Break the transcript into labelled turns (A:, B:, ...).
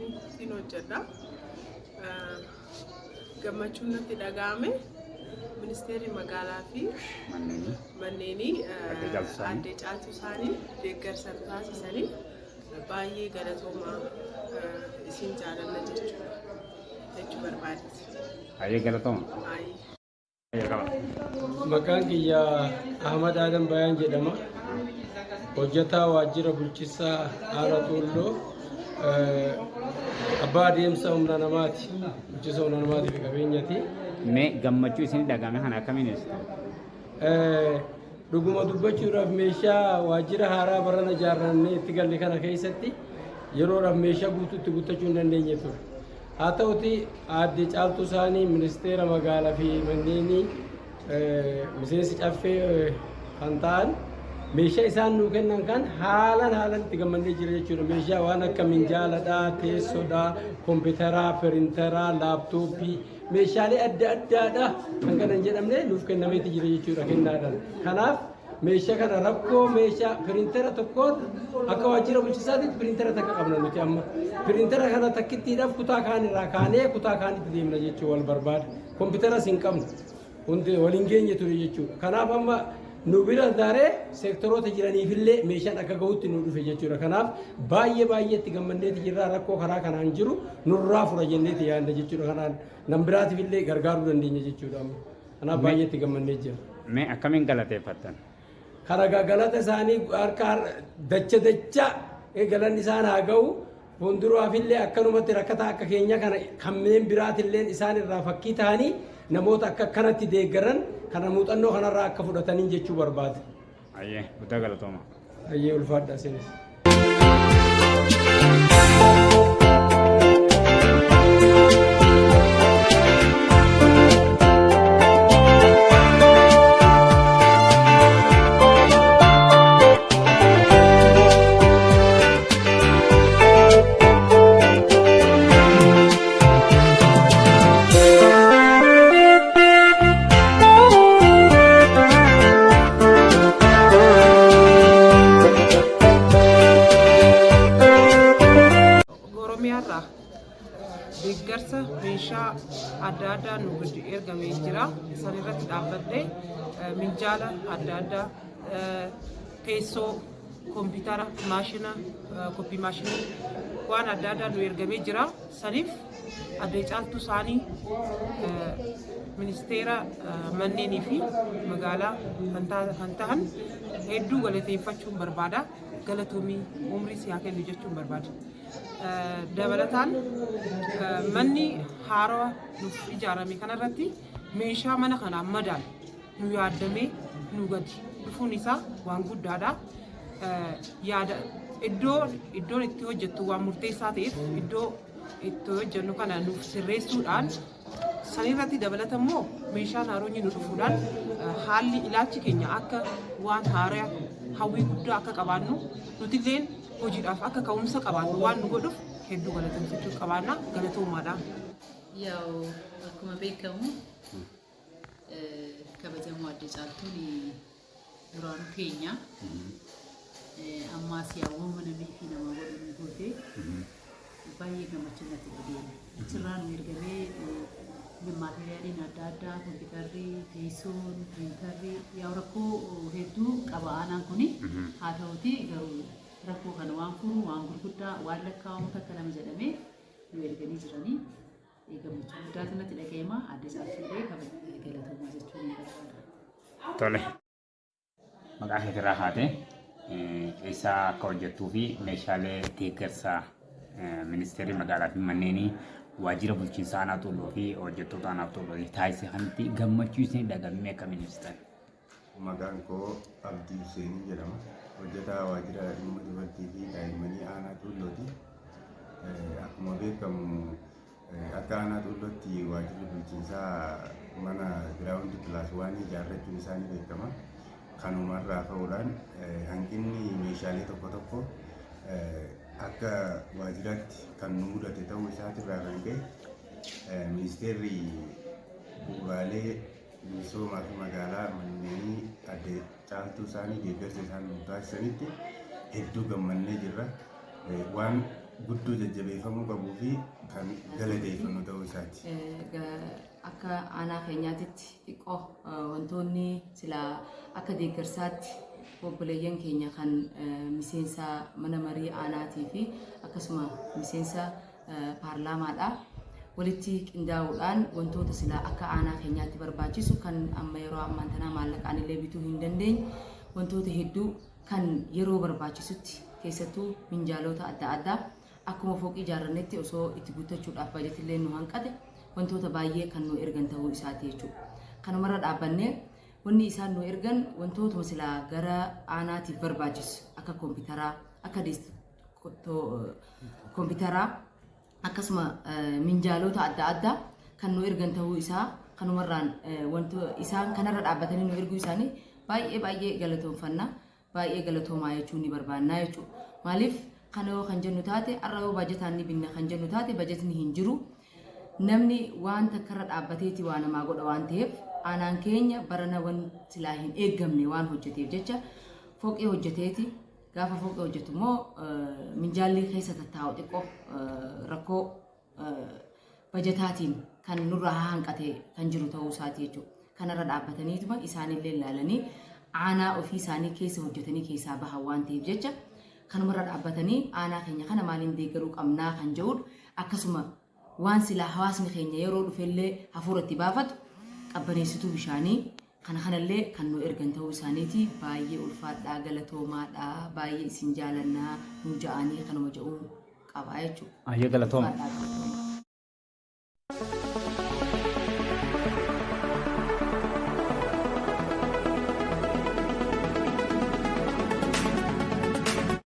A: Kominikeeshiniitiin hojjedha. Gammachuun natti dhaga'ame ministeerri magaalaa fi manneenii aadde Caaltuu Saanii deeggarsa taasisaniif baay'ee galatoomaa, isin jaalanna jechuu barbaadeti.
B: Baay'ee galatooma.
A: Baay'ee.
C: Maqaan kiyya Ahmad Adam Bayaan jedhama. Hojjetaa waajjira bulchiinsaa Aanaa Xuulloo, abbaa adeemsa humna namaati. Bulchiinsa humna namaatii fi qabeenyaati.
B: Mee gammachuu isin dhagahame kana akkamiin ibsitu?
C: Dhuguma dubbachuudhaaf, meeshaa waajjira haaraa barana ijaarrannee itti galle kana keessatti yeroodhaaf meeshaa guutuutti guuttachuu hin dandeenye ture. Haa ta'uti, aadde Caaltuu Saanii, ministeera magaalaa fi manneenii, miseensi caffee kan ta'an, meeshaa isaan nuu kennan kan haalan haalan itti gammannee jira jechuudha. Meeshaa waan akka minjaaladhaa, teessoodhaa, kompiitaraa, piriintaraa, laaptooppii, meeshaalee adda addaadha kan kana hin jedhamne nuuf kennameeti jira jechuudha kennaadhaan. Kanaaf meeshaa kana rakkoo meeshaa piriintara tokkoon akka waajjira bulchiinsaatitti piriintara takka qabna nuti amma. Piriintara kana takkittiidhaaf kutaa kaan irraa kaanee kutaa kaanitti deemna jechuu wal barbaada. Kompiitaras hin qabnu. Hundi waliin geenye ture jechuudha. Kanaaf amma nu bira daree seektoroota jiraniifillee meeshaan akka gahutti nu dhufe jechuudha. Kanaaf baay'ee baay'ee itti gammanneeti jirra, rakkoo karaa kanaan jiru nurraa fura jenneeti yaadna jechuudha. Kanaan nam biraatiifillee gargaaruu dandeenya jechuudha amma. Kanaaf baay'ee itti gammannee jira.
B: Mee akkamiin galateeffattan?
C: Kana galata isaanii harka dacha dacha galanni isaan haa ga'u. Fuulduraafillee akkanumatti rakkataa akka keenya kana kanneen biraatillee isaan irraa fakkii ta'anii namoota akka akkanatti deeggaran kana muuxannoo kanarraa akka fudhatanii jechuu barbaada.
B: Ayyee, guddaa galatooma.
C: Ayyee, ulfaadha isinis.
A: Oromiyaarraa deeggarsa meeshaa adda addaa nu giddu ergamee jira. Isaan irratti dhaabbadhee minjaala adda addaa, teessoo, kompiitara, maashina, koppii maashinii, waan adda addaa nu ergamee jira. Saniif aadde Caaltuu Saanii, ministeera manneenii fi magaalaa kan ta'an, hedduu galateeffachuun barbaada. Galatoomii, umrii si haa kennu jechuun barbaada. Dabalataan manni haarawaa nuuf ijaarame kanarratti meeshaa mana kanaan madaalu nu yaaddamee nu gadi dhufuun isaa waan guddaadha. Yaada iddoo iddoon itti hojjettu waan murteessaa ta'eef, iddoo itti hojjennu kana nuuf sirreessuudhaan, sanirratti dabalata immoo meeshaan haaromni nu dhufuudhaan, haalli ilaalchi keenya akka waan haaraa hawwii guddaa akka qabaannu, nutilleen hojiidhaaf akka ka'umsa qabaannu waan nu godhuuf hedduu galateeffachuu qabaanna, galatoomaadha.
D: Yaa'u, akkuma beekamu kabajamoo aadde Caaltuun duraanuu keenya, ammaas yaa'u namii fi nama godhu nu goote, baay'ee gammachuu natti dhaga'ame. Achirraa nu ergamee maateriyaaliin adda addaa, kompiitarri, teessoon, piriintarri, yaa'u rakkoo hedduu qaba aanaan kuni. Haa ta'uti garuu rakkoo kana waan furu, waan gurguddaa waan lakkaa'amu takka lama jedhamee nu erganii jiranii. Gammachuu guddaatu natti dhaga'ama. Aadde Caaltuullee galatoomaa jechuun ni barbaada.
B: Tole. Maqaa keetirraa kaatee eessaa akka hojjettuu fi meeshaalee deeggarsaa ministeerri magaalaa fi manneenii waajjira bulchiinsa aanaa Xuulloo fi hojjettoota aanaa Xuulloo taasise kanatti gammachuu isin dhagahame akkamiin ibsitan?
E: Maqaan koo Abdii Huseenii jedhama. Hojjetaa waajjira dhimma dubartii fi daa'immanii aanaa Xuullooti. Akkuma beekamu, akka aanaa Xuullootti waajjirri bulchiinsaa mana ground plus one ijaarrachuun isaa ni beekama. Kanumarraa ka'uudhaan hanqinni meeshaalee tokko tokko akka waajjiraatti kan nu mudate ta'uu isaatirraa kan ka'e, ministeerri bu'uuraalee misoomaa fi magaalaa manneenii adde Caaltuu Saanii deeggarsa isaan nu taasisanitti hedduu gammannee jirra. Waan guddoo jajjabeeffamuu qabuu fi kan galateeffannu ta'uu isaati.
F: Akka aanaa keenyaatitti xiqqoo wantoonni silaa akka deeggarsaatti obboleeyyan keenya kan miseensa mana marii aanaatii fi akkasuma miseensa paarlaamaadha. Walitti qindaa'uudhaan wantoota silaa akka aanaa keenyaatti barbaachisu kan amma yeroo ammaan tanaa maallaqaan illee bituu hin dandeenye wantoota hedduu kan yeroo barbaachisutti, keessattuu minjaalota adda addaa, akkuma fooqii ijaarrannetti osoo itti guuttachuudhaaf bajetillee nu hanqate, wantoota baay'ee kan nu ergan ta'uu isaati jechuudha. Kanumarra dhaabbannee wanni isaan nu ergan wantootuma silaa gara aanaatiif barbaachisu akka kompiitaraa, akka kompiitaraa, akkasuma minjaalota adda addaa kan nu ergan ta'uu isaa, kanumarraan wanto isaan kanarra dhaabbatanii nu erguu isaanii baay'ee baay'ee galatoonfanna, baay'ee galatoomaa jechuun ni barbaannaa jechuudha. Maaliif kana yoo kan jennu taate, har'a yoo bajetaan ni binna kan jennu taate, bajetni hin jiru. Namni waan takkarra dhaabbateeti waa namaa godha waan ta'eef, aanaan keenya barana waan silaa hin eeggamne waan hojjeteef jecha, fooqee hojjeteeti. Gaafa fooqee hojjetu immoo minjaalli keessa tattaa'u xiqqoo rakkoo bajetaatiin kan nurraa hanqate kan jiru ta'uu isaati jechuudha. Kanarra dhaabbataniituma isaanillee ilaalanii aanaa ofii isaanii keessa hojjetanii keessaa bahan waan ta'eef jecha, kanumarra dhaabbatanii aanaa keenya kana maaliin deeggaruu qabnaa kan jedhudha. Akkasuma waan silaa hawaasni keenya yeroo dhufellee hafuura itti baafatu, qabbaneessituu bishaanii kana kanallee kan nu ergan ta'uu isaaniiti. Baay'ee ulfaadhaa, galatoomaadhaa, baay'ee isin jaalannaa nu ja'anii kanuma jedhuun qabaa jechuudha.
B: Ayyee, galatooma.